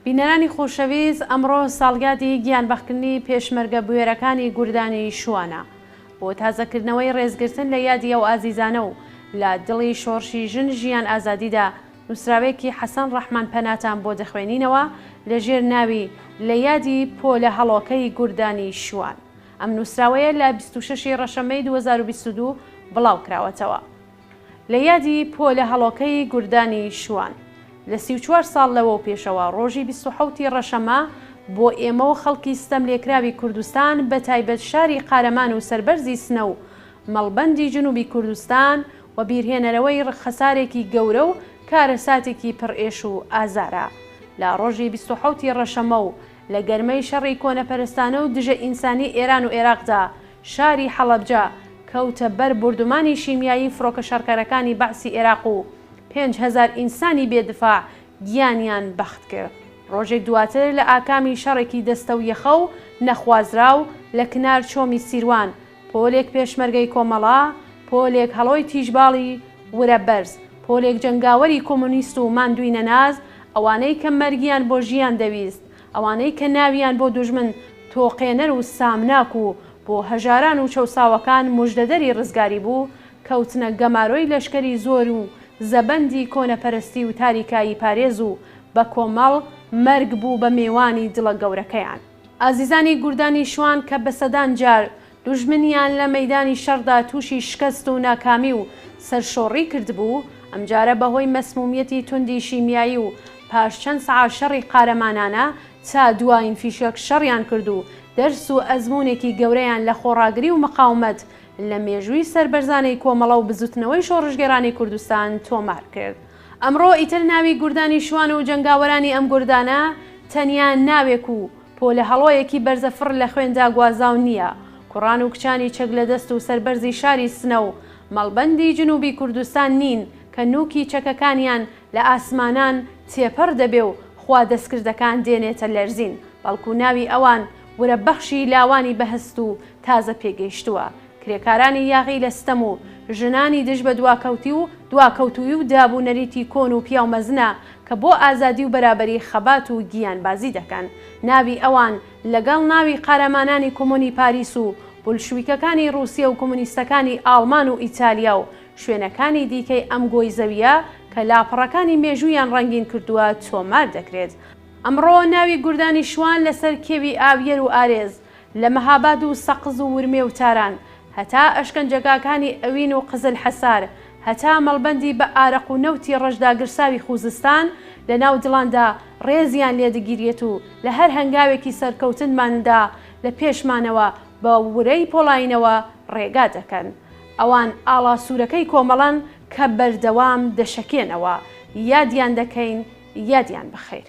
بینەرانی خۆشەویست ئەمڕۆ ساڵیادی گیانبەختکردنی پێشمەرگە بوێرەکانی گوردانی شوانە. بۆ تازەکردنەوەی ڕێزگرتن لە یادی ئەو ئازیزانە و لە دڵی شۆڕشی ژن ژیان ئازادیدا نووسراوێکی حەسەن ڕەحمان پەناتان بۆ دەخوێنینەوە لە ژێر ناوی لە یادی پۆلە هەڵۆکەی گوردانی شوان. ئەم نووسراوەیە لە 26 ی ڕەشەمەی 2022 بڵاوکراوەتەوە. لە یادی پۆلە هەڵۆکەی گوردانی شوان. لە 34 ساڵ لەوەو پێشەوە ڕۆژی 27 ی ڕەشەمە بۆ ئێمە و خەڵکی ستەملێکراوی کوردستان بە تایبەت شاری قارەمان و سەربەرزی سنە و مەڵبەندی جنوبی کوردستان وەبیرهێنەرەوەی خەسارێکی گەورە و کارەساتێکی پڕ ئێش و ئازارە. لە ڕۆژی 27 ی ڕەشەمە و لە گەرمەی شەڕی کۆنەپەرستانە و دژە ئینسانی ئێران و ئێراقدا شاری حەڵەبجە کەوتە بەر بوردومانی شیمیایی فڕۆکە شەڕکەرەکانی بەعسی ئێراق و 5000 ئینسانی بێ دفاع گیانیان بەخت کرد. ڕۆژێک دواتر لە ئاکامی شەڕێکی دەستەویەخە و نەخوازراو لە کنار چۆمی سیروان پۆلێک پێشمەرگەی کۆمەڵە، پۆلێک هەڵۆی تیژباڵی ورە بەرز، پۆلێک جەنگاوەری کۆمۆنیست و ماندووی نەناز، ئەوانەی کە مەرگیان بۆ ژیان دەویست، ئەوانەی کە ناویان بۆ دوژمن تۆقێنەر و سامناک و بۆ هەژاران و چەوساوەکان موژدەدەری ڕزگاری بوو، کەوتنە گەمارۆی لەشکەری زۆر و زەبەندی کۆنەپەرستی و تاریکایی پارێز و بە کۆمەڵ مەرگ بوو بە مێوانی دڵە گەورەکەیان. ئازیزانی گوردانی شوان کە بە سەدان جار دوژمنیان لە مەیدانی شەڕدا تووشی شکەست و ناکامی و سەرشۆڕی کردبوو، ئەمجارە بە هۆی مەسموومیەتی توندی شیمیایی و پاش چەند سەعات شەڕی قارەمانانە تا دوایین فیشەک شەڕیان کرد و دەرس و ئەزموونێکی گەورەیان لە خۆڕاگری و مقاومەت لە مێژووی سەربەرزانەی کۆمەڵە و بزووتنەوەی شۆڕشگێڕانەی کوردستان تۆمار کرد. ئەمڕۆ ئیتر ناوی گوردانی شوان و جەنگاوەرانی ئەم گوردانە تەنیا ناوێک و پۆلە هەڵۆیەکی بەرزە فڕ لە خوێندا گوازاو نییە، کوڕان و کچانی چەک لە دەست و سەربەرزی شاری سنە و مەڵبەندی جنوبی کوردستان نین کە نووکی چەکەکانیان لە ئاسمانان تێپەڕ دەبێ و خوا دەستکردەکان دێنێتە لەرزین، بەڵکوو ناوی ئەوان ورە بەخشی لاوانی بەهەست و تازە پێگەیشتووە. کرێکارانی یاغی لە ستەم و ژنانی دژ بە دواکەوتی و دواکەوتوویی و داب و نەریتی کۆن و پیاو مەزنە کە بۆ ئازادی و بەرابەری خەبات و گیانبازی دەکەن. ناوی ئەوان لەگەڵ ناوی قارەمانانی کۆمۆنی پاریس و بولشویکەکانی ڕووسیە و کۆمۆنیستەکانی ئاڵمان و ئیتالیا و شوێنەکانی دیکەی ئەم گۆی زەوییە کە لاپەڕەکانی مێژوویان ڕەنگین کردووە تۆمار دەکرێت. ئەمڕۆ ناوی گوردانی شوان لەسەر کێوی ئاویەر و ئارێز لە مەهاباد و سەقز و ورمێ و تاران، هەتا ئەشکەنجەگاکانی ئەوین و قزل حەسار، هەتا مەڵبەندی بە ئارەق و نەوتی ڕەش داگرساوی خوزستان، لە ناو دڵاندا ڕێزیان لێ دگیریەت و لە هەر هەنگاوێکی سەرکەوتنماندا لە پێشمانەوە بە ورەی پۆڵایینەوە ڕێگا دەکەن. ئەوان ئاڵا سوورەکەی کۆمەڵەن کە بەردەوام دەشەکێنەوە. یادیان دەکەین، یادیان بەخەیر.